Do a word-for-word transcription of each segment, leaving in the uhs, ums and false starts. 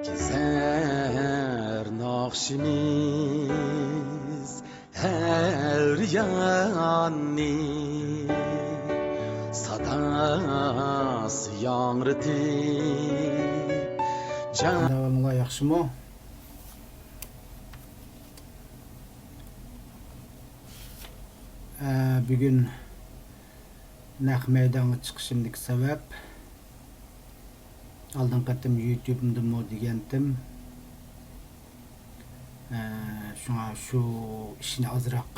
كېزەر ناخشىمىز ھەر ياننى، ساداسى ياڭرىتىپ جان. داۋاملار ياخشىمۇ؟ ئە، بۈگۈن نەق مەيدانغا چىقىشىمدىكى سەۋەب، ئالدىنقى قېتىم يۇتۇبىمدىمۇ دېگەنتىم. ئە، شۇڭا شۇ ئىشنى ئازراق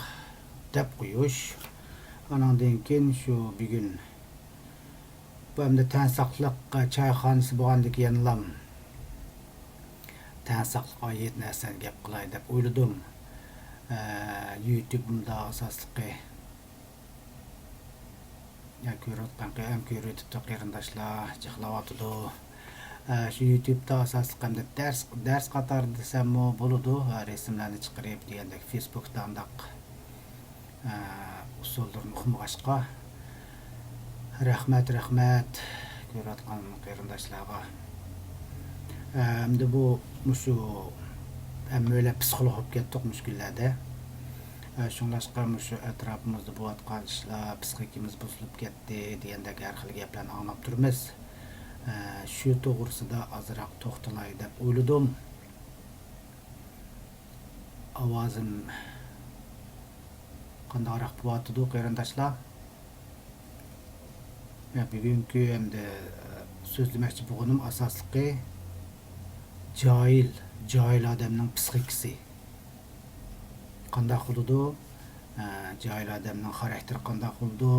دەپ قويۇش. ئانىڭدىن كېيىن شۇ بۈگۈن بۇ ئەمدى تەن ساقلىق چايخانىسى بولغاندىكىن يەنىلام تەن ساقلىق ئايەت نەرسىلەرنى گەپ قىلاي دەپ ئويلىدىم. ئە، يۇتۇبىمدا ئاساسلىقى يا كۆرۈۋاتقان قېرىم كۆرۈۋېتىپتۇ قېرىنداشلار، جىقلاۋاتىدۇ. ئە، شۇ يۇتۇبتا ئاساسلىق ئەمدى دەرس، دەرس قاتارى دېسەممۇ بولىدۇ. ئە، رەسىملەرنى چىقىرىپ دېگەندەك فېيسبۇكتا ئانداق، ئە، ئۇسۇللىرىنى ئۇقمىغاچقا. رەھمەت، رەھمەت كۆرۈۋاتقان قېرىنداشلارغا. ئە، ئەمدى بۇ، مۇشۇ ھەممەيلەن پسىخولوگ بولۇپ كەتتۇق مۇشۇ كۈنلەردە. ئە، شۇڭلاشقا مۇشۇ ئەتراپىمىزدا بولۇۋاتقان ئىشلار، پسىخىكىمىز بۇزۇلۇپ كەتتى دېگەندەك ھەر خىل گەپلەرنى ئاڭلاپ تۇرىمىز. ئە، شۇ توغرىسىدا ئازراق توختىلاي دەپ ئويلىدىم. ئاۋازىم قانداقراق بولۇۋاتىدۇ، قېرىنداشلار؟ يا، بۈگۈنكى ئەمدى، ئە، سۆزلىمەكچى بولغىنىم ئاساسلىقى جاھىل، جاھىل ئادەمنىڭ پسىخىكىسى. قانداق بولىدۇ؟ ئە، جاھىل ئادەمنىڭ خاراكتېرى قانداق بولىدۇ؟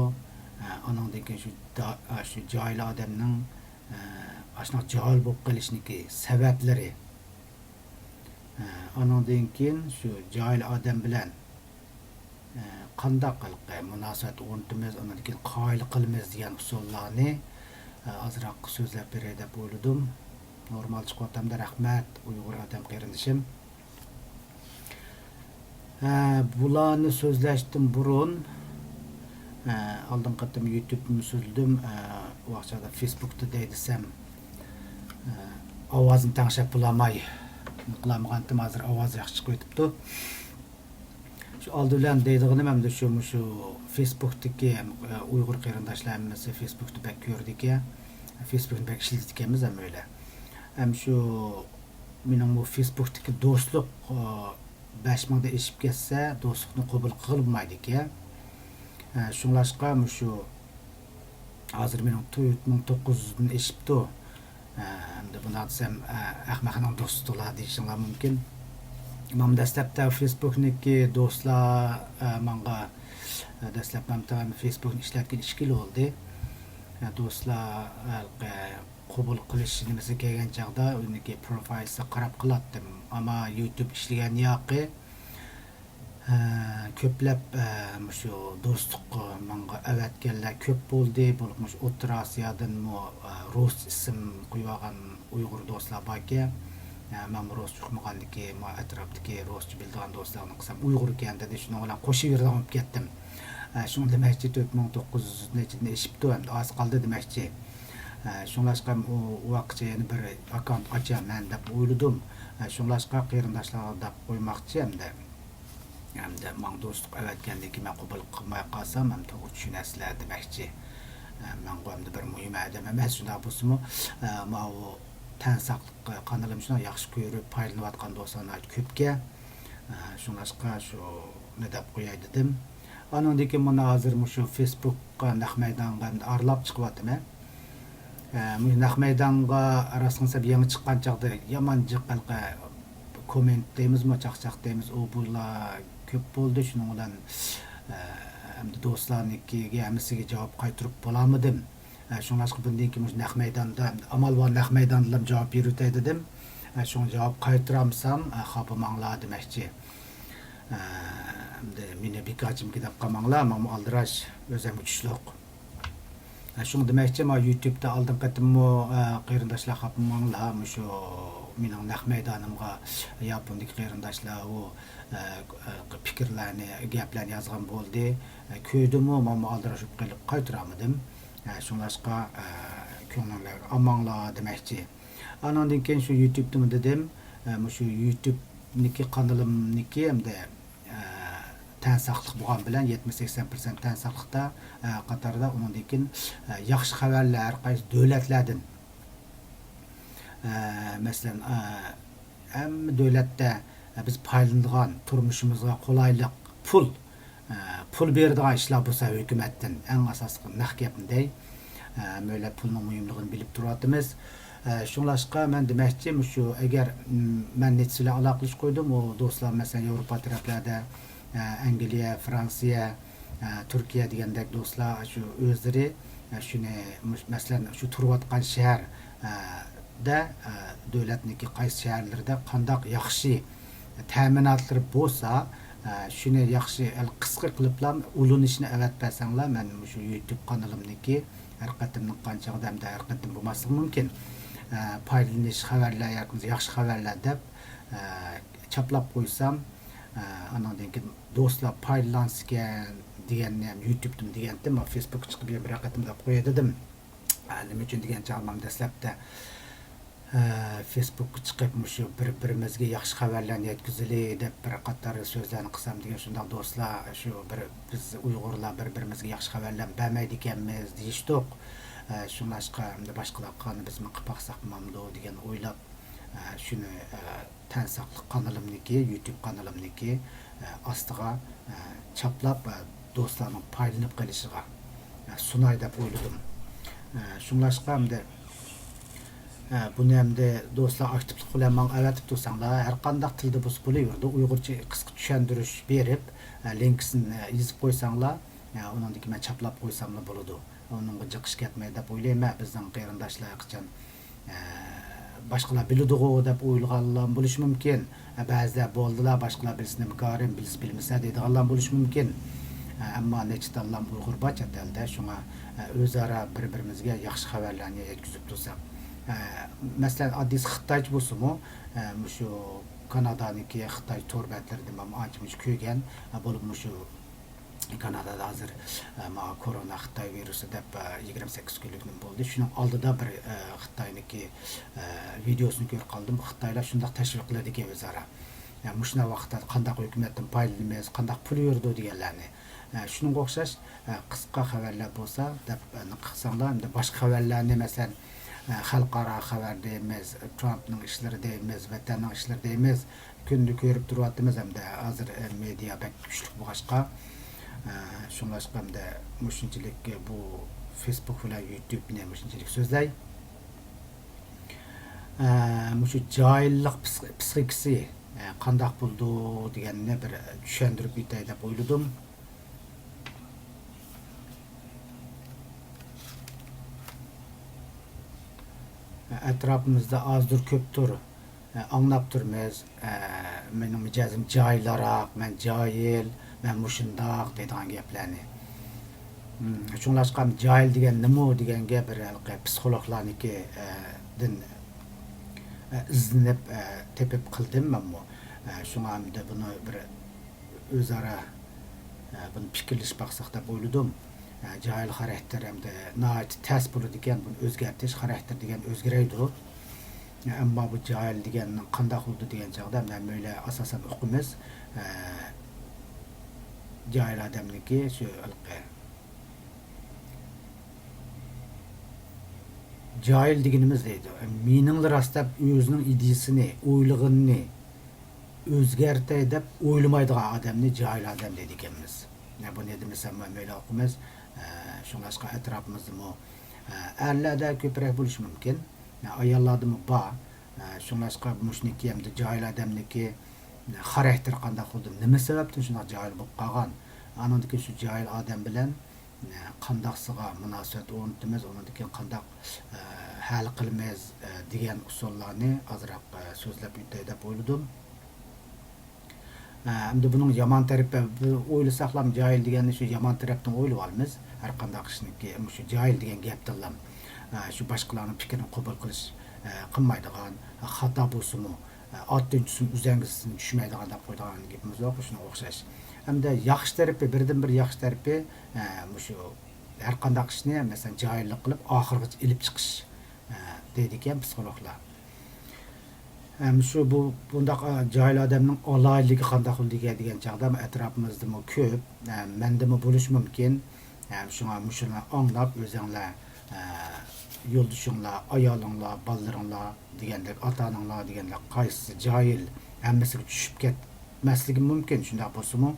ئە، ئانىڭدىن كېيىن شۇ دا-، ئە، شۇ جاھىل ئادەمنىڭ، ئە، ئاشۇنداق جاھىل بولۇپ قېلىشنىكى سەۋەبلىرى. ئە، ئانىڭدىن كېيىن شۇ جاھىل ئادەم بىلەن، ئە، قانداق ھېلىقى مۇناسىۋەت ئورنىتىمىز، ئاندىن كېيىن قايىل قىلىمىز دېگەن ئۇسۇللارنى، ئە، ئازراق سۆزلەپ بېرەي دەپ ئويلىدىم. نورمال چىقىۋاتامدۇ؟ رەھمەت، ئۇيغۇر ئادەم قېرىندىشىم. ھە، بۇلارنى سۆزلەشتىن بۇرۇن، ھە، ئالدىنقى قېتىم يۇتۇبتىمۇ سۆزلىدىم، ھە، ۋاقچادا فېيسبۇكتا دەي دېسەم، ھە، ئاۋازنى تەڭشەپ بولالماي قىلالمىغانتىم، ھازىر ئاۋاز ياخشى چىقىۋېتىپتۇ. شۇ ئالدى بىلەن دەيدىغىنىم ئەمدى شۇ، مۇشۇ فېيسبۇكتىكى، ھە، ئۇيغۇر قېرىنداشلار ھەممىسى فېيسبۇكنى بەك كۆرىدىكەن، فېيسبۇكنى بەك ئىشلىتىدىكەنمىز ھەممەيلەن. ھەم شۇ مېنىڭ بۇ فېيسبۇكتىكى دوستلۇق، ئە، بەش مىڭدىن ئېشىپ كەتسە، دوستلۇقنى قوبۇل قىلغىلى بولمايدىكەن. ئە، شۇڭلاشقا مۇشۇ ھازىر مېنىڭ تۆت مىڭ توققۇز يۈزدىن ئېشىپتۇ. ئە، ئەمدى بۇنداق دېسەم، ئە، ئەخمەقنىڭ دوستىدۇلا دېيىشىڭلار مۇمكىن. مانا دەسلەپتە فېيسبۇكنىڭكى دوستلار، ئە، ماڭا، ئە، دەسلەپ مەن فېيسبۇكنى ئىشلەتكىلى ئىككى يىل بولدى. ئە، دوستلار، ئە، قوبۇل قىلىش نېمىسى كەلگەن چاغدا ئۇنىڭكى پروفايلىسىغا قاراپ قىلاتتىم. ئەمما يۇتۇب ئىشلىگەن ياقى، ھە، كۆپلەپ، ھە، مۇشۇ دوستلۇق ماڭا ئەۋەتكەنلەر كۆپ بولدى. بولۇپ مۇشۇ ئوتتۇرا ئاسىيادىنمۇ، ھە، رۇس ئىسىم قويۇۋالغان ئۇيغۇر دوستلار باركەن. ھە، مەنمۇ رۇسچە ئۇقمىغاندىكى، ما ئەتراپتىكى رۇسچە بىلىدىغان دوستلارنى قىلسام ئۇيغۇر ئىكەن دېدى. شۇنىڭ بىلەن قوشۇۋېرىدىغان بولۇپ كەتتىم. ھە، شۇڭا دېمەكچى، تۆت مىڭ توققۇز يۈز نەچچىدىن ئېشىپتۇ، ئەمدى ئاز قالدى دېمەكچى. ئە، شۇڭلاشقا ئۇ، ئۇ ۋاقىتقىچە يەنە بىر ئاككاونت ئاچارمەن دەپ ئويلىدىم. ئە، شۇڭلاشقا قېرىنداشلارغا دەپ قويماقچى ئەمدى. ئەمدى ماڭا دوستلۇق ئەۋەتكەندىن كېيىن مەن قوبۇل قىلماي قالسام، ئەمدى توغرا چۈشىنەرسىلەر دېمەكچى. ئە، مەنغۇ ئەمدى بىر مۇھىم ئادەم ئەمەس، شۇنداق بولسىمۇ، ئە، ماۋۇ تەن ساقلىق قانىلىم شۇنداق ياخشى كۆرۈپ پايدىلىنىۋاتقان دوستلار ناھايىتى كۆپكەن. ئە، شۇڭلاشقا شۇنى دەپ قوياي دېدىم. ئانىڭدىن كېيىن مانا ھازىر مۇشۇ فېيسبۇكقا نەق مەيدانغا ئەمدى ئارىلاپ چىقىۋاتىمەن. ئە، مۇشۇ نەق مەيدانغا راستىنى سەپ يېڭى چىققان چاغدا يامان جىق ھېلىقى كوممېنت دەيمىزمۇ، چاقچاق دەيمىز، ئۇ بۇلار كۆپ بولدى. شۇنىڭ بىلەن، ئە، ئەمدى دوستلارنىڭكىگە ھەممىسىگە جاۋاب قايتۇرۇپ بولالمىدىم. ئە، شۇڭلاشقا بۇندىن كېيىن مۇشۇ نەق مەيداندا، ئەمدى ئامال بار نەق مەيداندىلا جاۋاب بېرىۋېتەي دېدىم. ئە، شۇڭا جاۋاب قايتۇرالمىسام، ئە، خاپا بولماڭلار دېمەكچى. ئە، ئەمدى مېنى بىكارچىمىكىن دەپ قالماڭلار، ماڭا ئالدىراش، ئۆزۈمگە چۈشلۈق. ئە، شۇڭا دېمەكچى، ما يۇتۇبتا ئالدىنقى قېتىممۇ، ئە، قېرىنداشلار خاپا بولماڭلار، مۇشۇ مېنىڭ نەق مەيدانىمغا ياپوندىكى قېرىنداشلار ئۇ، ئە، ئە، پىكىرلەرنى، گەپلەرنى يازغان بولدى. ئە، كۆردۈممۇ، مانا ئالدىراش بولۇپ قېلىپ قايتۇرالمىدىم. ئە، شۇڭلاشقا، ئە، كۆڭلۈڭلارغا ئالماڭلار دېمەكچى. ئاناندىن كېيىن شۇ يۇتۇبتىمۇ دېدىم، ئە، مۇشۇ يۇتۇبنىكى قانىلىمنىكى ئەمدى، ئە، تەن ساقلىق بولغان بىلەن يەتمىش سەكسەن پىرسەنت تەن ساقلىقتا، ئە، قاتاردا ئۇنىڭدىن كېيىن، ئە، ياخشى خەۋەرلەر ھەر قايسى دۆلەتلەردىن، ئە، مەسىلەن، ئە، ھەممە دۆلەتتە، ئە، بىز پايدىلىنىدىغان، تۇرمۇشىمىزغا قولايلىق، پۇل، ئە، پۇل بېرىدىغان ئىشلار بولسا ھۆكۈمەتتىن، ئەڭ ئاساسلىقى نەق گەپنى دەي. ئە، مۆلە پۇلنىڭ مۇھىملىقىنى بىلىپ تۇرۇۋاتىمىز. ئە، شۇڭلاشقا مەن دېمەكچى، مۇشۇ ئەگەر، م، مەن نېچىسى بىلەن ئالاقىلىشىپ قويدۇم، ئۇ دوستلار، مەسىلەن، ياۋروپا تەرەپلەردە، ئە، ئەنگلىيە، فرانسىيە، ئە، تۈركىيە دېگەندەك دوستلار شۇ ئۆزلىرى، ئە، شۇنى، مۇش-، مەسىلەن، شۇ تۇرۇۋاتقان شەھەر، ئە، دە، ئە، دۆلەتنىڭكى قايسى شەھەرلىرىدە قانداق ياخشى تەمىناتلىرى بولسا، ئە، شۇنى ياخشى، ئەل قىسقا قىلىپلا ئۇلىنىشنى ئەۋەتىپ بەرسەڭلار، مەن مۇشۇ يۇتۇب قانىلىمنىكى ھەر قېتىمنىڭ قانچىغىدا ھەمدە ھەر قېتىم بولماسلىقى مۇمكىن. ئە، پايدىلىنىش خەۋەرلەر ياكى ياخشى خەۋەرلەر دەپ، ئە، چاپلاپ قويسام، ئە، ئانىڭدىن كېيىن دوستلار پايدىلانسىكەن دېگەننى ھەم يۇتۇبتىن دېگەنتىم، فېيسبۇكقا چىقىپ يەنە بىر قېتىم دەپ قوياي دېدىم. ئە، نېمە ئۈچۈن دېگەن چاغدا مەن دەسلەپتە، ئە، فېيسبۇكقا چىقىپ مۇشۇ بىر-بىرىمىزگە ياخشى خەۋەرلەرنى يەتكۈزىلى دەپ بىر قاتار سۆزلەرنى قىلسام دېگەن شۇنداق دوستلار، شۇ بىر بىز ئۇيغۇرلار بىر-بىرىمىزگە ياخشى خەۋەرلەرنى بەرمەيدىكەنمىز دېيىشتۇق. ئە، شۇڭلاشقا ئەمدى باشقىلار قالغاندا بىزمۇ قىلىپ باقساق بولامدۇ دېگەن ئويلاپ، ئە، شۇنى، ئە، تەن ساقلىق قانىلىمنىكى، يۇتۇب قانىلىمنىكى، ئە، ئاستىغا، ئە، چاپلاپ، ئە، دوستلارنىڭ پايدىلىنىپ قېلىشىغا، ئە، سۇناي دەپ ئويلىدىم. ئە، شۇڭلاشقا ئەمدى، ئە، بۇنى ئەمدى دوستلار ئاكتىپلىق بىلەن ماڭا ئەۋەتىپ تۇرساڭلار، ھەر قانداق تىلدا بولسا بولۇۋېرىدۇ. ئۇيغۇرچە قىسقا چۈشەندۈرۈش بېرىپ، ئە، لىنكىسىنى، ئە، يېزىپ قويساڭلار، ئە، ئۇنىڭدىن كېيىن مەن چاپلاپ قويساملا بولىدۇ. ئۇنىڭغا جىق ئىش كەتمەي دەپ ئويلايمەن. بىزنىڭ قېرىنداشلار ھەرقاچان ئە، باشقىلار بىلىدىغۇ دەپ ئويلىغانلار بولۇشى مۇمكىن. ئە، بەزىلەر بولدىلا، باشقىلار بىلسە نېمە كارىم، بىلسە بىلمىسە دەيدىغانلار بولۇشى مۇمكىن. ئە، ئەمما نەچچە تاللام ئۇيغۇر بار چەت ئەلدە، شۇڭا، ئە، ئۆزئارا بىر-بىرىمىزگە ياخشى خەۋەرلەرنى يەتكۈزۈپ تۇرساق. ئە، مەسىلەن، ئاددىيسى خىتايچە بولسىمۇ، ئە، مۇشۇ كانادانىڭكى خىتاي تور بەتلىرىدىن مەن ئانچە مۇنچە كۆرگەن، ئە، بولۇپ مۇشۇ كانادادا ھازىر، ئە، ماۋۇ كورونا خىتاي ۋىرۇسى دەپ، ئە، يىگىرمە سەككىز كۈنلۈك نېمە بولدى. شۇنىڭ ئالدىدا بىر، ئە، خىتاينىڭكى، ئە، ۋىدېئوسىنى كۆرۈپ قالدىم. خىتايلار شۇنداق تەشۋىق قىلىدىكەن ئۆزئارا. ئە، مۇشۇنداق ۋاقىتتا قانداق ھۆكۈمەتتىن پايدىلىنىمىز، قانداق پۇل يۈرىدۇ دېگەنلەرنى. ئە، شۇنىڭغا ئوخشاش، ئە، قىسقا خەۋەرلەر بولسا دەپ، ئە، قىلساڭلار، ئەمدى باشقا خەۋەرلەرنى، مەسىلەن، ئە، خەلقئارا خەۋەر دەيمىز، ترامپنىڭ ئىشلىرى دەيمىز، ۋەتەننىڭ ئىشلىرى دەيمىز، كۈندە كۆرۈپ تۇرۇۋاتىمىز ھەمدە ھازىر، ئە، مېدىيا بەك كۈچلۈك بولغاچقا، ئە، شۇڭلاشقا ھەمدە مۇشۇنچىلىك بۇ فېيسبۇك بىلەن يۇتۇبنى مۇشۇنچىلىك سۆزلەي. ئە، مۇشۇ جاھىللىق پسىخ-، پسىخىكىسى، ئە، قانداق بولىدۇ دېگەننى بىر چۈشەندۈرۈپ ئۆتەي دەپ ئويلىدىم. ئەتراپىمىزدا ئازدۇر كۆپتۇر، ئاڭلاپ تۇرىمىز، مېنىڭ مىجەزىم جاھىلراق، مەن جاھىل، مەن مۇشۇنداق دەيدىغان گەپلەرنى. شۇڭلاشقا جاھىل دېگەن نېمە دېگەن گەپ بىر ھېلىقى پسىخولوگلارنىڭكى، دىن ئىزدىنىپ تېپىپ قىلدىم مەنمۇ. شۇڭا ئەمدى بۇنى بىر ئۆزئارا، ئە، بۇنى پىكىرلىشىپ باقساق دەپ ئويلىدىم. ئە، جاھىل خاراكتېر ئەمدى ناھايىتى تەس بولىدىكەن، بۇنى ئۆزگەرتىش، خاراكتېر دېگەن ئۆزگىرەيدۇ. ئە، ئەمما بۇ جاھىل دېگەن قانداق بولىدۇ دېگەن چاغدا، مەن مەيلى ئاساسەن ئۇقىمىز، ئە، جاھىل ئادەمنىڭكى شۇ ھېلىقى جاھىل دېگىنىمىز دەيدۇ. مېنىڭلا راست دەپ ئۆزىنىڭ ئىدىيىسىنى، ئويلىغىنىنى ئۆزگەرتەي دەپ ئويلىمايدىغان ئادەمنى جاھىل ئادەم دەيدىكەنمىز. يا، بۇنى دېمىسەم مەيلى ئۇقىمىز. ئە، شۇڭلاشقا ئەتراپىمىزدىمۇ، ئە، ئەرلەردە كۆپرەك بولۇشى مۇمكىن. يا، ئاياللاردىمۇ بار. ئە، شۇڭلاشقا مۇشۇنىڭكى ئەمدى جاھىل ئادەمنىڭكى، ئە، خاراكتېرى قانداق بولدى، نېمە سەۋەبتىن شۇنداق جاھىل بولۇپ قالغان؟ ئانىڭدىن كېيىن شۇ جاھىل ئادەم بىلەن، ئە، قانداقسىغا مۇناسىۋەت ئورنىتىمىز، ئۇنىڭدىن كېيىن قانداق، ئە، ھەل قىلىمىز، ئە، دېگەن ئۇسۇللارنى ئازراق، ئە، سۆزلەپ ئۆتەي دەپ ئويلىدىم. ئە، ئەمدى بۇنىڭ يامان تەرىپى، بۇ ئويلىساقلام جاھىل دېگەننى شۇ يامان تەرەپتىن ئويلىۋالىمىز. ھەر قانداق ئىشنىڭكى مۇشۇ جاھىل دېگەن گەپتىنلام، ئە، شۇ باشقىلارنىڭ پىكرىنى قوبۇل قىلىش، ئە، قىلمايدىغان، خاتا بولسىمۇ، ئە، ئاتتىن چۈشسىمۇ ئۈزەڭگىسىدىن چۈشمەيدىغان دەپ قويىدىغان گېپىمىز يوق، شۇنىڭغا ئوخشاش. ئەمدى ياخشى تەرىپى، بىردىنبىر ياخشى تەرىپى، ئە، مۇشۇ ھەر قانداق ئىشنى، مەسىلەن، جاھىللىق قىلىپ، ئاخىرغىچە ئېلىپ چىقىش، ئە، دەيدىكەن پسىخولوگلار. ھەم شۇ بۇ، بۇنداق، ئا، جاھىل ئادەمنىڭ ئالاھىدىلىكى قانداق بولىدىكەن دېگەن چاغدا، ئەتراپىمىزدىمۇ كۆپ، ھە، مەندىمۇ بولۇشى مۇمكىن. ھەم شۇڭا مۇشۇنى ئاڭلاپ، ئۆزۈڭلار، ھە، يولدىشىڭلار، ئايالىڭلار، بالىلىرىڭلار دېگەندەك، ئاتا-ئاناڭلار دېگەندەك، قايسىسى جاھىل، ھەممىسىگە چۈشۈپ كەتمەسلىكى مۇمكىن. شۇنداق بولسىمۇ،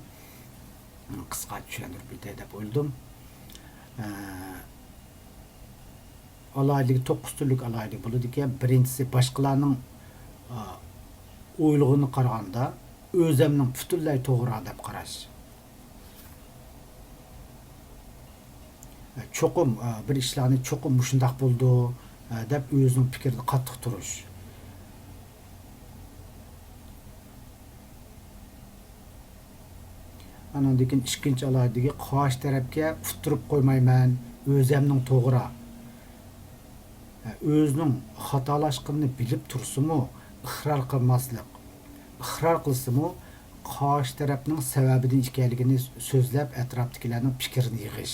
قىسقا چۈشەندۈرۈپ ئۆتەي دەپ ئويلىدىم. ھە، ئالاھىدىلىكى، توققۇز تۈرلۈك ئالاھىدىلىك بولىدىكەن. بىرىنچىسى، باشقىلارنىڭ، ئا، ئويلىغىنىغا قارىغاندا، ئۆزەمنىڭ پۈتۈنلەي توغرا دەپ قاراش. چوقۇم، ئا، بىر ئىشلارنى چوقۇم مۇشۇنداق بولىدۇ، ئا، دەپ ئۆزىنىڭ پىكرىدە قاتتىق تۇرۇش. ئانىڭدىن كېيىن ئىككىنچى ئالاھىدىلىكى، قارشى تەرەپكە ئۇتتۇرۇپ قويمايمەن، ئۆزەمنىڭ توغرا. ئۆزىنىڭ خاتالاشقىنىنى بىلىپ تۇرسىمۇ، ئىقرار قىلماسلىق. ئىقرار قىلسىمۇ، قارشى تەرەپنىڭ سەۋەبىدىن ئىكەنلىكىنى سۆزلەپ، ئەتراپتىكىلەرنىڭ پىكرىنى يىغىش.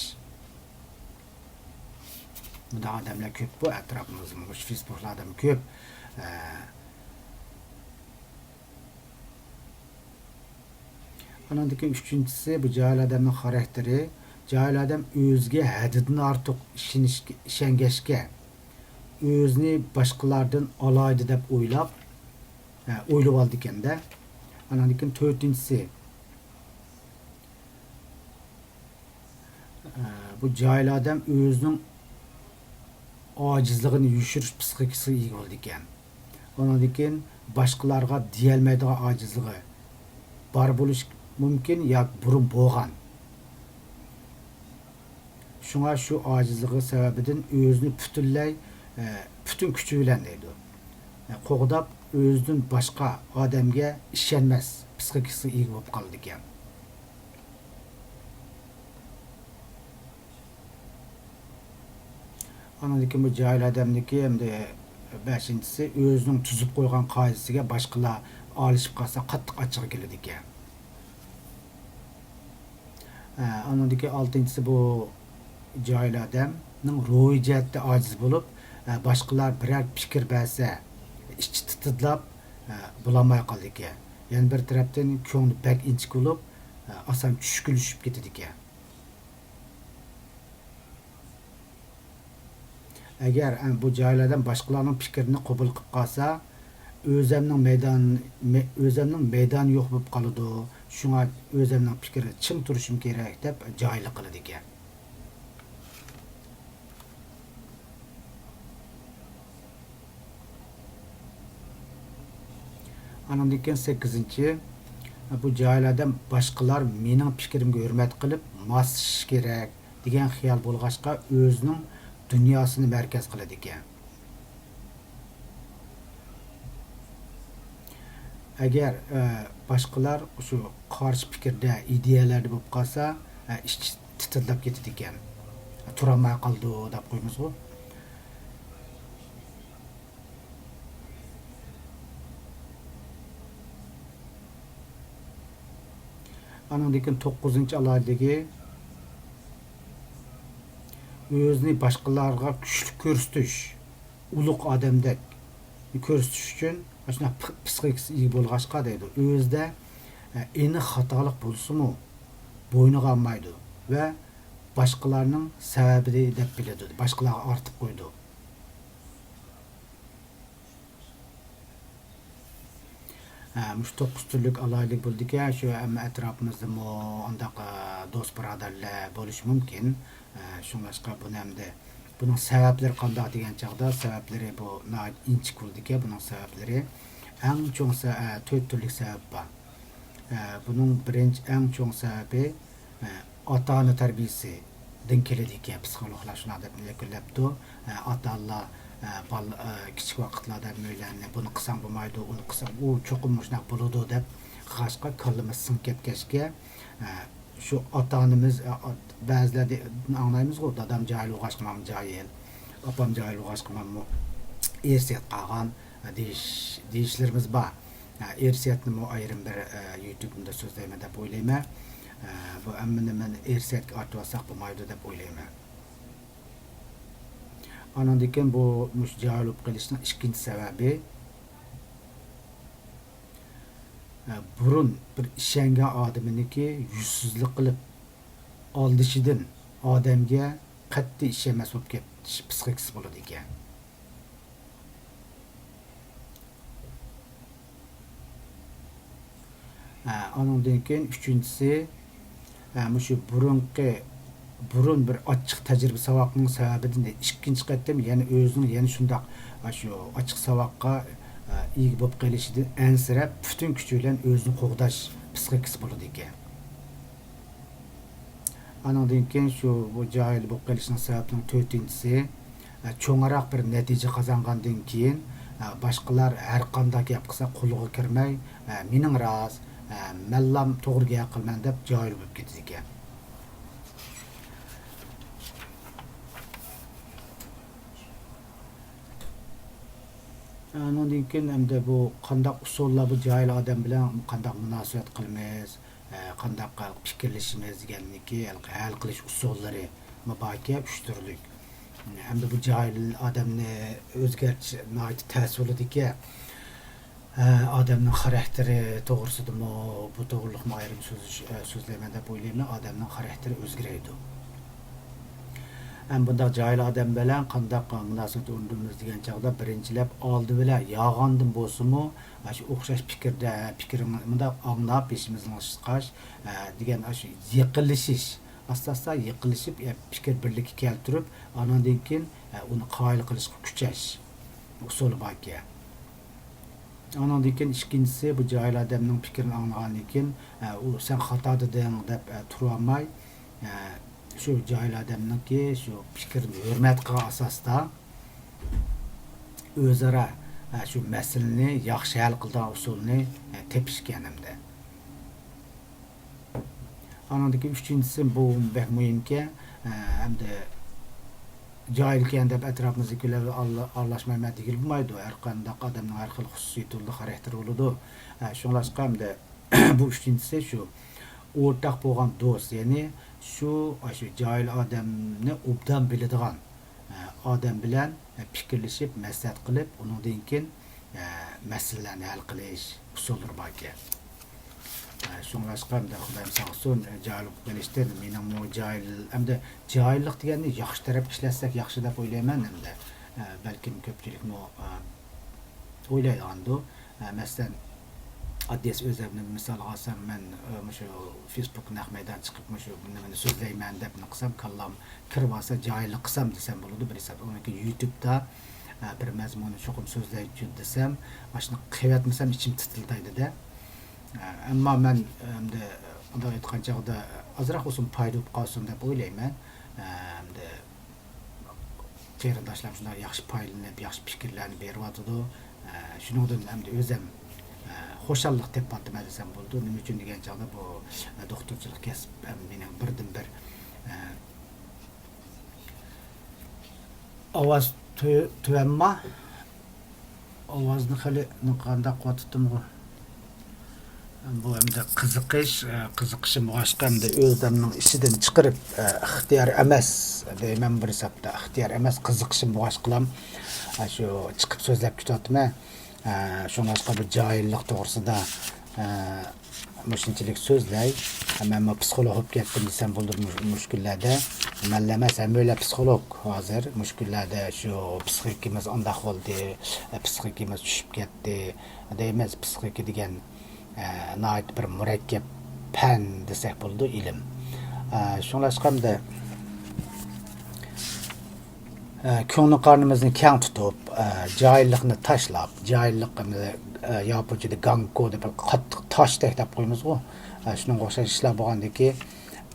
بۇنداق ئادەملەر كۆپ بۇ ئەتراپىمىزدا، مۇشۇ فېيسبۇكلاردىمۇ كۆپ. ئە، ئانىڭدىن كېيىن ئۈچىنچىسى، بۇ جاھىل ئادەمنىڭ خاراكتېرى. جاھىل ئادەم ئۆزىگە ھەددىدىن ئارتۇق ئىشىنىشكە، ئىشەنگەچكە، ئۆزىنى باشقىلاردىن ئالاھىدە دەپ ئويلاپ، ھە، ئويلىۋالىدىكەن-دە. ئانىڭدىن كېيىن تۆتىنچىسى، ئە، بۇ جاھىل ئادەم ئۆزىنىڭ ئاجىزلىقىنى يوشۇرۇش پىسخىكىسىغا ئىگە بولىدىكەن. ئۇنىڭدىن كېيىن باشقىلارغا دېيەلمەيدىغان ئاجىزلىقى بار بولۇشى مۇمكىن ياكى بۇرۇن بولغان. شۇڭا شۇ ئاجىزلىقى سەۋەبىدىن ئۆزىنى پۈتۈنلەي، ئە، پۈتۈن كۈچى بىلەن دەيدۇ، ئە، قوغداپ، ئۆزىدىن باشقا ئادەمگە ئىشەنمەس پىسخىكىسىغا ئىگە بولۇپ قالىدىكەن. ئانىڭدىن كېيىن بۇ جاھىل ئادەمنىڭكى ئەمدى بەشىنچىسى، ئۆزىنىڭ تۈزۈپ قويغان قائىدىسىگە باشقىلار ئارىلىشىپ قالسا، قاتتىق ئاچچىقى كېلىدىكەن. ئە، ئانىڭدىن كېيىن ئالتىنچىسى، بۇ جاھىل ئادەمنىڭ روھىي جەھەتتە ئاجىز بولۇپ، ئە، باشقىلار بىرەر پىكىر بەرسە، ئىچى تىتىدلاپ، ئە، بولالماي قالىدىكەن. يەنە بىر تەرەپتىن كۆڭلى بەك ئىنچىكە بولۇپ، ئە، ئاسان چۈشكۈنلىشىپ كېتىدىكەن. ئەگەر، ئە، بۇ جاھىل ئادەم باشقىلارنىڭ پىكرىنى قوبۇل قىلىپ قالسا، ئۆزەمنىڭ مەيدان-، مەي-، ئۆزەمنىڭ مەيدانى يوق بولۇپ قالىدۇ. شۇڭا ئۆزەمنىڭ پىكرىدە چىڭ تۇرۇشۇم كېرەك دەپ جاھىللىق قىلىدىكەن. ئانىڭدىن كېيىن سەككىزىنچى، بۇ جاھىل ئادەم باشقىلار مېنىڭ پىكرىمگە ھۆرمەت قىلىپ ماسلىشىشى كېرەك دېگەن خىيال بولغاچقا، ئۆزىنىڭ دۇنياسىنى مەركەز قىلىدىكەن. ئەگەر، ئە، باشقىلار شۇ قارشى پىكىردە، ئىدىيەلەردە بولۇپ قالسا، ئە، ئىچى تىتىلداپ كېتىدىكەن. تۇرالماي قالىدۇ دەپ قويىمىزغۇ. ئانىڭدىن كېيىن توققۇزىنچى ئالاھىدىلىكى، ئۆزىنى باشقىلارغا كۈچلۈك كۆرسىتىش، ئۇلۇغ ئادەمدەك كۆرسىتىش ئۈچۈن ئاشۇنداق پىسخىكىسىگە ئىگە بولغاچقا دەيدۇ، ئۆزىدە، ئە، ئېنىق خاتالىق بولسىمۇ، بوينىغا ئالمايدۇ ۋە باشقىلارنىڭ سەۋەبى دەپ بىلىدۇ، باشقىلارغا ئارتىپ قويىدۇ. ھە، مۇشۇ توققۇز تۈرلۈك ئالاھىدىلىك بولىدىكەن. شۇ ھەممە ئەتراپىمىزدىمۇ ئانداق، ئە، دوست بۇرادەرلەر بولۇشى مۇمكىن. ئە، شۇڭلاشقا بۇنى ئەمدى، بۇنىڭ سەۋەبلىرى قانداق دېگەن چاغدا، سەۋەبلىرى بۇ ناھايىتى ئىنچىكە بولىدىكەن. بۇنىڭ سەۋەبلىرى ئەڭ چوڭ سە-، ئە، تۆت تۈرلۈك سەۋەب بار. ئە، بۇنىڭ بىرىنچى، ئەڭ چوڭ سەۋەبى، ئاتا-ئانا تەربىيىسىدىن كېلىدىكەن. پسىخولوگلار شۇنداق دەپ يەكۈنلەپتۇ. ئاتا-ئانىلار، بال-، كىچىك ۋاقىتلاردا ھەممەيلەننى بۇنى قىلساڭ بولمايدۇ، ئۇنى قىلساڭ ئۇ چوقۇم مۇشۇنداق بولىدۇ دەپ قىلغاچقا، كاللىمىز سىڭىپ كەتكەچكە، شۇ ئاتا-ئانىمىز، بەزىلەردىن ئاڭلايمىزغۇ، دادام جاھىل بولغاچقا مانا جاھىل، ئاپام جاھىل بولغاچقا مانا ئىرسىيەت قالغان دېيىش، دېيىشلىرىمىز بار. ئىرسىيەتنىمۇ ئايرىم بىر، يۇتۇبىمدا سۆزلەيمەن دەپ ئويلايمەن. بۇ ھەممىنى مەن ئىرسىيەتكە ئارتىۋالساق بولمايدۇ دەپ ئويلايمەن. ئانىڭدىن كېيىن بۇ مۇشۇ جاھىل بولۇپ قېلىشنىڭ ئىككىنچى سەۋەبى، ئە، بۇرۇن بىر ئىشەنگەن ئادىمىنىكى يۈزسىزلىك قىلىپ ئالدىشىدىن ئادەمگە قەتئىي ئىشەنمەس بولۇپ كېتىش پىسخىكىسى بولىدىكەن. ھە، ئانىڭدىن كېيىن ئۈچىنچىسى، ھە، مۇشۇ بۇرۇنقى، بۇرۇن بىر ئاچچىق تەجرىبە ساۋاقنىڭ سەۋەبىدىن ئىككىنچى قېتىم يەنە ئۆزىنىڭ يەنە شۇنداق، ھە، شۇ ئاچچىق ساۋاققا، ھە، ئىگە بولۇپ قېلىشىدىن ئەنسىرەپ، پۈتۈن كۈچى بىلەن ئۆزىنى قوغداش پىسخىكىسى بولىدىكەن. ئانىڭدىن كېيىن شۇ، بۇ جاھىل بولۇپ قېلىشنىڭ سەۋەبىنىڭ تۆتىنچىسى، ئە، چوڭراق بىر نەتىجە قازانغاندىن كېيىن، ئە، باشقىلار ھەر قانداق گەپ قىلسا قۇلىقىغا كىرمەي، ئە، مېنىڭ راست، ئە، مەنلام توغرا گەپ قىلىمەن دەپ جاھىل بولۇپ كېتىدىكەن. ئانىڭدىن كېيىن ئەمدى بۇ قانداق ئۇسۇللار بۇ جاھىل ئادەم بىلەن قانداق مۇناسىۋەت قىلىمىز؟ ئە، قانداق پىكىرلىشىمىز دېگەننىكى ھەل، ھەل قىلىش ئۇسۇللىرى باركەن، ئۈچ تۈرلۈك. ئەمدى بۇ جاھىل ئادەمنى ئۆزگەرتىش ناھايىتى تەس بولىدىكەن. ئە، ئادەمنىڭ خاراكتېرى توغرىسىدىمۇ، بۇ توغرىلىقمۇ ئايرىم سۆزلىش-، ئە، سۆزلەيمەن دەپ ئويلايمەن. ئادەمنىڭ خاراكتېرى ئۆزگىرەيدۇ. ھەم بۇنداق جاھىل ئادەم بىلەن قانداق مۇناسىۋەت ئورنىتىمىز دېگەن چاغدا، بىرىنچىلەپ، ئالدى بىلەن يالغاندىن بولسىمۇ، ئاشۇ ئوخشاش پىكىردە، پىكرىڭ مۇنداق ئاڭلاپ، بېشىمىزنى ئىشقاش، ئە، دېگەن ئاشۇ يېقىنلىشىش، ئاستا-ئاستا يېقىنلىشىپ، ئە، پىكىر بىرلىككە كەلتۈرۈپ، ئاناندىن كېيىن، ئە، ئۇنى قايىل قىلىشقا كۈچەش ئۇسۇلى باركەن. ئاناندىن كېيىن ئىككىنچىسى، بۇ جاھىل ئادەمنىڭ پىكرىنى ئاڭلىغاندىن كېيىن، ئە، ئۇ «سەن خاتا دېدىڭ» دەپ، ئە، تۇرۇۋالماي، ئە، شۇ جاھىل ئادەمنىڭكى شۇ پىكرىنى ھۆرمەت قىلغان ئاساستا، ئۆزئارا، ئە، شۇ مەسىلىنى ياخشى ھەل قىلىدىغان ئۇسۇلنى، ئە، تېپىشكەن ئەمدى. ئانىڭدىن كېيىن ئۈچىنچىسى، بۇ بەك مۇھىمكەن، ئە، ئەمدى جاھىلكەن دەپ ئەتراپىمىزدىكىلەر بىلەن ئارىلا-، ئارىلاشمايمەن دېگىلى بولمايدۇ. ھەر قانداق ئادەمنىڭ ھەر خىل خۇسۇسىيىتى بولىدۇ، خاراكتېرى بولىدۇ. ئە، شۇڭلاشقا ئەمدى بۇ ئۈچىنچىسى شۇ ئورتاق بولغان دوست، يەنى شۇ، ئاشۇ جاھىل ئادەمنى ئوبدان بىلىدىغان، ئە، ئادەم بىلەن، ئە، پىكىرلىشىپ، مەسلىھەت قىلىپ، ئۇنىڭدىن كېيىن، ئە، مەسىلىلەرنى ھەل قىلىش ئۇسۇللىرى باركەن. ئە، شۇڭلاشقا ئەمدى خۇدايىم ساقلىسۇن، ئە، جاھىل بولۇپ قېلىشتىن. مېنىڭمۇ جاھىل، ئەمدى جاھىللىق دېگەننى ياخشى تەرەپكە ئىشلەتسەك ياخشى دەپ ئويلايمەن ئەمدى. ئە، بەلكىم كۆپچىلىكمۇ، ئە، ئويلايدىغاندۇ. ئە، مەسىلەن، ئاددىيسى ئۆزۈمنى مىسالغا ئالسام، مەن، ئە، مۇشۇ فېيسبۇك نەق مەيدان چىقىپ، مۇشۇ نېمىنى سۆزلەيمەن دەپ نېمە قىلسام، كاللام كىرىۋالسا، جاھىللىق قىلسام دېسەم بولىدۇ بىر ھېساب. ئۇنىڭكى يۇتۇبتا، ئە، بىر مەزمۇننى چوقۇم سۆزلەيچۇ دېسەم، ئاشۇنى قىلىۋەتمىسەم ئىچىم تىتىلدايدۇ-دە. ئە، ئەمما مەن، ئەمدى، ئۇنداق ئېيتقان چاغدا ئازراق بولسۇن پايدا بولۇپ قالسۇن دەپ ئويلايمەن. ئە، ئەمدى قېرىنداشلار شۇنداق ياخشى پايدىلىنىپ، ياخشى پىكىرلەرنى بېرىۋاتىدۇ. ئە، شۇنىڭدىن ئەمدى ئۆزۈم، ئە، خۇشاللىق تېپىۋاتىمەن دېسەم بولىدۇ. نېمە ئۈچۈن دېگەن چاغدا بۇ، ئە، دوختۇرچىلىق كەسىپ ھەم مېنىڭ بىردىنبىر، ئە، ئاۋاز تۆ-، تۆۋەنما؟ ئاۋازنى خېلى قانداق قىلىۋاتىتتىمغۇ؟ بۇ ئەمدى قىزىقىش، ئە، قىزىقىشىم بولغاچقا، ئەمدى ئۆزۈمنىڭ ئىچىدىن چىقىرىپ، ئە، ئىختىيار ئەمەس دەيمەن بىر ھېسابتا. ئىختىيار ئەمەس، قىزىقىشىم بولغاچقىلام، ئە، شۇ چىقىپ سۆزلەپ كېتىۋاتىمەن. ئە، شۇڭلاشقا بۇ جاھىللىق توغرىسىدا، ئە، مۇشۇنچىلىك سۆزلەي. مەنمۇ پسىخولوگ بولۇپ كەتتىم دېسەم بولىدۇ مۇ-، مۇشۇ كۈنلەردە. مەنلا ئەمەس، ھەممەيلەن پسىخولوگ ھازىر. مۇشۇ كۈنلەردە شۇ پسىخىكىمىز ئانداق بولدى، پسىخىكىمىز چۈشۈپ كەتتى دەيمىز. پسىخىكا دېگەن، ئە، ناھايىتى بىر مۇرەككەپ پەن دېسەك بولىدۇ، ئىلىم. ئە، شۇڭلاشقا ئەمدى ئە، كۆڭلى قارنىمىزنى كەڭ تۇتۇپ، ئە، جاھىللىقنى تاشلاپ، جاھىللىق، ئە، ياپونچىدا گانكو دەپ بىر قاتتىق تاشتەك دەپ قويىمىزغۇ. ئە، شۇنىڭغا ئوخشاش ئىشلار بولغاندىكى،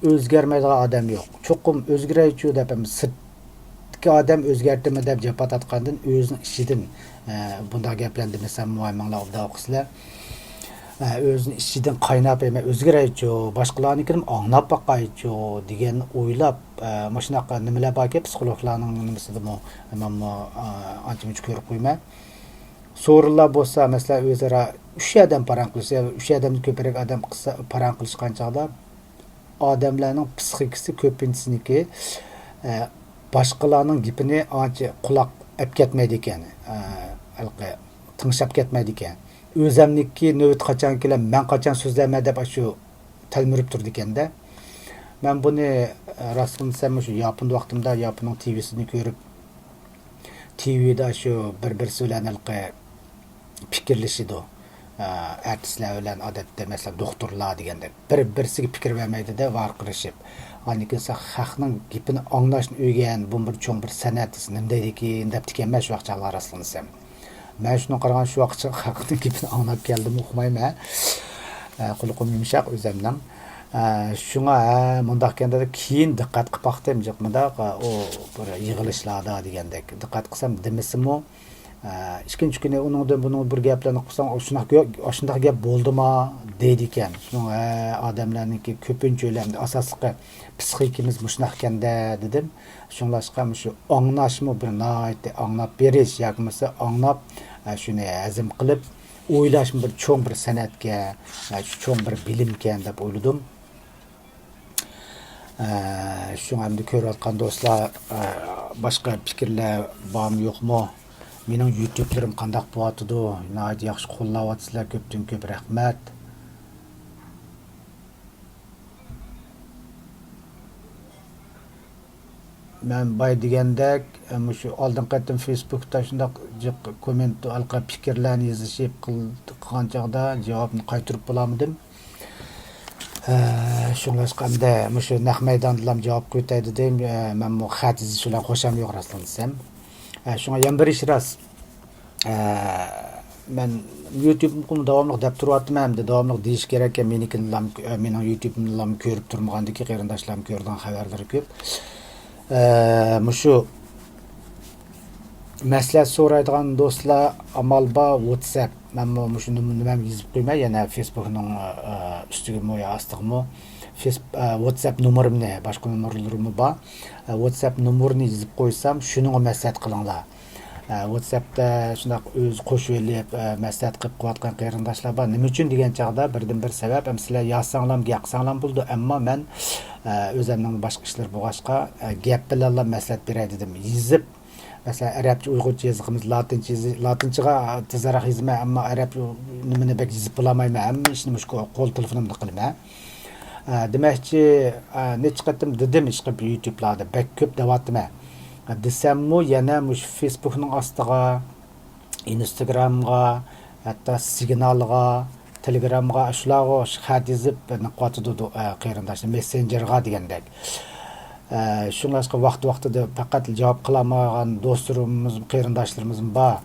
ئۆزگەرمەيدىغان ئادەم يوق. چوقۇم ئۆزگىرەيچۇ دەپ، ئەمدى سىرتتىكى ئادەم ئۆزگەرتىمەن دەپ جاپا تارتقاندىن ئۆزىنىڭ ئىچىدىن، ئە، بۇنداق گەپلەرنى دېمىسەم، ماڭا ئوبدان ئوقۇسىلەر. ئە، ئۆزىنىڭ ئىچىدىن قايناپ، مەن ئۆزگىرەيچۇ، باشقىلارنىڭكىنىمۇ ئاڭلاپ باقايچۇ دېگەن ئويلاپ، ئە، مۇشۇنداق نېمىلەر باركەن، پسىخولوگلارنىڭ نېمىسىدىمۇ مەنمۇ، ئە، ئانچە-مۇنچە كۆرۈپ قويىمەن. سورۇنلار بولسا، مەسىلەن، ئۆزئارا ئۈچ ئادەم پاراڭ قىلسا، يا ئۈچ ئادەمدىن كۆپرەك ئادەم قىلسا، پاراڭ قىلىشقان چاغدا ئادەملەرنىڭ پسىخىكىسى كۆپىنچىسىنىڭكى، ئە، باشقىلارنىڭ گېپىنى ئانچە قۇلاق ئەپ كەتمەيدىكەن، ئە، ھېلىقى تىڭشاپ كەتمەيدىكەن. ئۆزەمنىڭكى نۆۋىتى قاچان كېلە، مەن قاچان سۆزلەيمەن دەپ ئاشۇ تەلمۈرۈپ تۇرىدىكەندە. مەن بۇنى، ئە، راستىنى دېسەم، مۇشۇ ياپوندا ۋاقتىمدا ياپوننىڭ تىۋىسىنى كۆرۈپ، تىۋىدا شۇ بىر-بىرسى بىلەن ھېلىقى پىكىرلىشىدۇ. ئە، ئارتىسلار بىلەن ئادەتتە، مەسىلەن، دوختۇرلار دېگەندەك بىر-بىرسىگە پىكىر بەرمەيدۇ-دە، ۋارقىرىشىپ. ئاندىن كېيىن سەن خەقنىڭ گېپىنى ئاڭلاشنى ئۆگەن، بۇ بىر چوڭ بىر سەنئەت دېسە نېمە دەيدىكىن دەپتىكەنمەن شۇ ۋاقىت چاغلار راستىنى دېسەم. مەن شۇنى قارىغان شۇ ۋاقىتقىچە خەقنىڭ گېپىنى ئاڭلاپ كەلدىم، ئۇقمايمەن. ئە، قۇلىقىم يۇمشاق ئۆزەمنىڭ. ئە، شۇڭا، ھە، مۇنداق ئىكەن دەپ كېيىن دىققەت قىلىپ باقتىم. جىق مۇنداق، ئۇ بىر يىغىلىشلاردا دېگەندەك. دىققەت قىلسام دېمىسىمۇ، ئە، ئىككىنچى كۈنى ئۇنىڭدىن بۇنىڭ بىر گەپلەرنى قىلساڭ، ئۇ شۇنداق گە-، ئاشۇنداق گەپ بولدىما دەيدىكەن. شۇنىڭ، ھە، ئادەملەرنىڭكى كۆپىنچە ئۆلەمدە ئاساسلىقى پسىخىكىمىز مۇشۇنداق ئىكەندە دېدىم. شۇڭلاشقا مۇشۇ ئاڭلاشمۇ بىر ناھايىتى ئاڭلاپ بېرىش ياكى بولمىسا ئاڭلاپ، ئە، شۇنى ھەزىم قىلىپ ئويلاشمۇ بىر چوڭ بىر سەنئەتكە، ئە، شۇ چوڭ بىر بىلىمكەن دەپ ئويلىدىم. ئە، شۇڭا ئەمدى كۆرۈۋاتقان دوستلار، ئە، باشقا پىكىرلەر بارمۇ يوقمۇ؟ مېنىڭ يۇتۇبلىرىم قانداق بولۇۋاتىدۇ؟ ناھايىتى ياخشى قوللاۋاتىسىلەر، كۆپتىن كۆپ رەھمەت. مەن بايا دېگەندەك، مۇشۇ ئالدىنقى قېتىم فېيسبۇكتا شۇنداق جىق كوممېنت ئارقىلىق پىكىرلەرنى يېزىشىپ قىل-، قىلغان چاغدا جاۋابنى قايتۇرۇپ بولالمىدىم. ئە، شۇڭلاشقا ئەمدى مۇشۇ نەق مەيداندىلا جاۋاب قويۇۋېتەي دېدىم. ئە، مەنمۇ خەت يېزىش بىلەن خۇشام يوق راستىنى دېسەم. ئە، شۇڭا يەنە بىر ئىش راست. ئە، مەن يۇتۇبنى داۋاملىق دەپ تۇرۇۋاتىمەن، ئەمدى داۋاملىق دېيىش كېرەككەن، مېنىڭكىنىلا، مېنىڭ يۇتۇبۇمنىلا كۆرۈپ تۇرمىغاندىكى قېرىنداشلارمۇ كۆرىدىغان خەۋەرلىرى كۆپ. ئە، مۇشۇ مەسلىھەت سورايدىغان دوستلار ئامال بار ۋاتساپ. مەنمۇ مۇشۇ نوم-، نېمەمنى يېزىپ قويىمەن، يەنە فېيسبۇكنىڭ، ئە، ئۈستىگىمۇ يا ئاستىغىمۇ فېيس-، ئە، ۋاتساپ نومۇرۇمنى، باشقا نومۇرلىرىمۇ بار. ئە، ۋاتساپ نومۇرىنى يېزىپ قويسام، شۇنىڭغا مەسلىھەت قىلىڭلار. ئە، ۋاتساپتا شۇنداق ئۆزى قوشۇۋېلىپ، ئە، مەسلىھەت قىلىپ قويۇۋاتقان قېرىنداشلار بار. نېمە ئۈچۈن دېگەن چاغدا، بىردىن بىر سەۋەب، ئەمما سىلەر يازساڭلارمۇ، ياقساڭلارمۇ بولىدۇ، ئەمما مەن، ئە، ئۆزەمنىڭ باشقا ئىشلىرى بولغاچقا، ئە، گەپ بىلەنلا مەسلىھەت بېرەي دېدىم. يېزىپ، مەسىلەن، ئەرەبچە، ئۇيغۇرچە يېزىقىمىز لاتىنچە يېزى-، لاتىنچىغا تېزراق يېزىمەن، ئەمما ئەرەب نېمىنى بەك يېزىپ بولالمايمەن، ھەممە ئىشنى مۇشۇ قول تېلېفونۇمدا قىلىمەن. ئە، دېمەكچى، ئە، نەچچە قېتىم دېدىم، ئىشقىلىپ يۇتۇبلاردا بەك كۆپ دەۋاتىمەن. ئە، دېسەممۇ يەنە مۇشۇ فېيسبۇكنىڭ ئاستىغا، ئىنستاگرامغا، ھەتتا سىگنالغا، تېلېگرامغا، شۇلارغا خەت يېزىپ نېمە قىلىۋاتىدۇ، ئە، قېرىنداشلار، مېسسېنجېرغا دېگەندەك. ئە، شۇڭلاشقا ۋاقتى-ۋاقتىدا پەقەت جاۋاب قىلالمىغان دوستلىرىمىز، قېرىنداشلىرىمىزمۇ بار.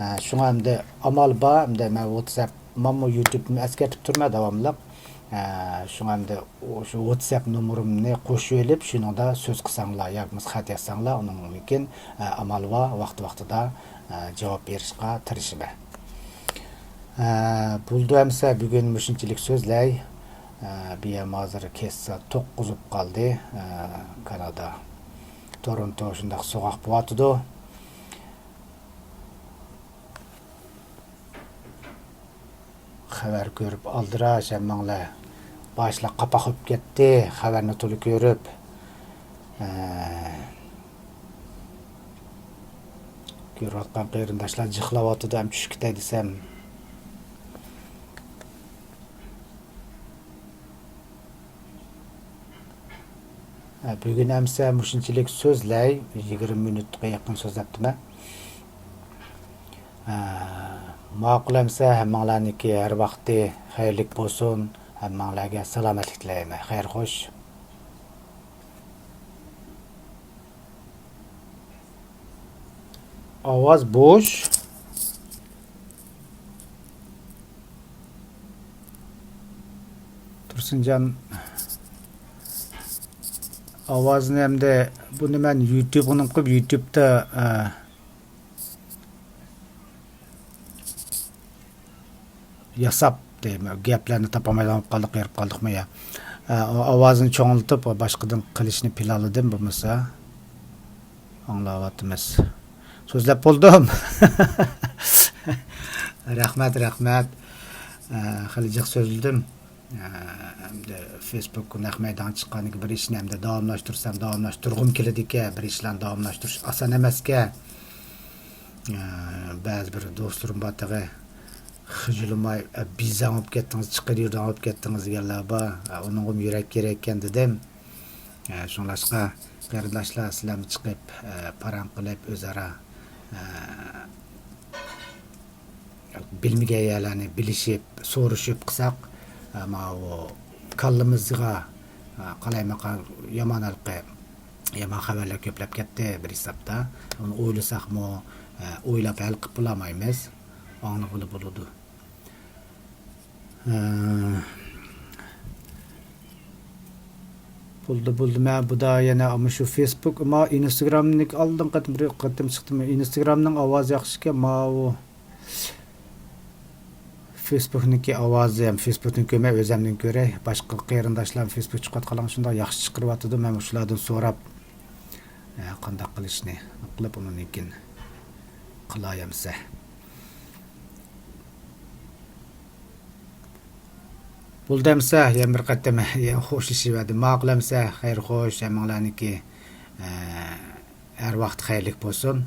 ئە، شۇڭا ئەمدى ئامال بار، ئەمدى مەن ۋاتساپ مەنمۇ يۇتۇبنى ئەسكەرتىپ تۇرىمەن داۋاملىق. ئە، شۇڭا ئەمدى ئۇ، شۇ ۋاتساپ نومۇرۇمنى قوشۇۋېلىپ، شۇنىڭدا سۆز قىلساڭلار ياكى بولمىسا خەت يازساڭلار، ئۇنىڭدىن كېيىن، ئە، ئامال بار، ۋاقتى-ۋاقتىدا، ئە، جاۋاب بېرىشقا تىرىشىمەن. ئە، بولدى ئەمسە بۈگۈن مۇشۇنچىلىك سۆزلەي. ئە، بىيەم ھازىر كەچ سائەت توققۇز بولۇپ قالدى. ئە، كانادا، تورونتو شۇنداق سوغۇق بولۇۋاتىدۇ. خەۋەر كۆرۈپ ئالدىراش ھەممەڭلار. باشلىق قاپاق بولۇپ كەتتى، خەۋەرنى تولا كۆرۈپ. ئە، كۆرۈۋاتقان قېرىنداشلار جىقلاۋاتىدۇ، ھەم چۈشۈپ كېتەي دېسەم. ھە، بۈگۈن ئەمسە مۇشۇنچىلىك سۆزلەي، يىگىرمە مىنۇتقا يېقىن سۆزلەپتىمەن. ھە، ماقۇل ئەمسە ھەممىڭلارنىڭكى ھەر ۋاقتى خەيرلىك بولسۇن. ھەممىڭلارگە سالامەتلىك تىلەيمەن. خەير خوش. ئاۋاز بوش. تۇرسۇنجان، ئاۋازنى ئەمدى بۇنى مەن يۇتۇبقا قويۇپ، يۇتۇبتا، ئە، ياساپ دەيمەن، گەپلەرنى تاپالمايدىغان بولۇپ قالدۇق، ھېرىپ قالدۇقمۇ يا؟ ئە، ئاۋازنى چوڭلىتىپ، باشقىدىن قىلىشنى پىلانلىدىم، بولمىسا ئاڭلاۋاتىمىز. سۆزلەپ بولدۇم. رەھمەت، رەھمەت. ئە، خېلى جىق سۆزلىدىم. ئە، ئەمدى فېيسبۇك نەق مەيدانغا چىققاندىن كېيىن بىر ئىشنى ئەمدى داۋاملاشتۇرسام، داۋاملاشتۇرغۇم كېلىدىكەن. بىر ئىشلارنى داۋاملاشتۇرۇش ئاسان ئەمەسكەن. ئە، بەزى بىر دوستلىرىم بار تېخى. خىجىلماي، بىزەڭ بولۇپ كەتتىڭىز، چىقىدۇ يۇرتۇڭ بولۇپ كەتتىڭىز دېگەنلەر بار. ئۇنىڭغىمۇ يۈرەك كېرەككەن دېدىم. شۇڭلاشقا قېرىنداشلار، سىلەرمۇ چىقىپ، پاراڭ قىلىپ، ئۆزئارا بىلمىگەن يەرلەرنى بىلىشىپ، سورىشىپ قىلساق، ماۋۇ كاللىمىزغا قالايمىقان يامان ھېلىقى يامان خەۋەرلەر كۆپلەپ كەتتى بىر ھېسابتا. ئۇنى ئويلىساقمۇ، ئويلاپ ھەل قىلىپ بولالمايمىز. ئاڭلىغىلى بولىدۇ. بولدى، بولدى. مەن بۇدا يەنە مۇشۇ فېيسبۇك، ما ئىنستاگرامنىڭكى ئالدىنقى قېتىم بىر قېتىم چىقتىم. ئىنستاگرامنىڭ ئاۋازى ياخشىكەن، ماۋۇ فېيسبۇكنىڭكى ئاۋازى ھەم فېيسبۇكتىن كۆرمەي ئۆزەمدىن كۆرەي. باشقا قېرىنداشلارمۇ فېيسبۇك چىقىۋاتقانلىقىنى شۇنداق ياخشى چىقىرىۋاتىدۇ. مەن مۇشۇلاردىن سوراپ، ئە، قانداق قىلىشنى قىلىپ ئۇنىڭدىن كېيىن قىلاي ئەمسە. بولدى ئەمسە، يەنە بىر قېتىم خوشلىشىۋەردىم. ماقۇل ئەمسە، خەير خوش، ھەممىڭلارنىڭكى، ئە، ھەر ۋاقىت خەيرلىك بولسۇن.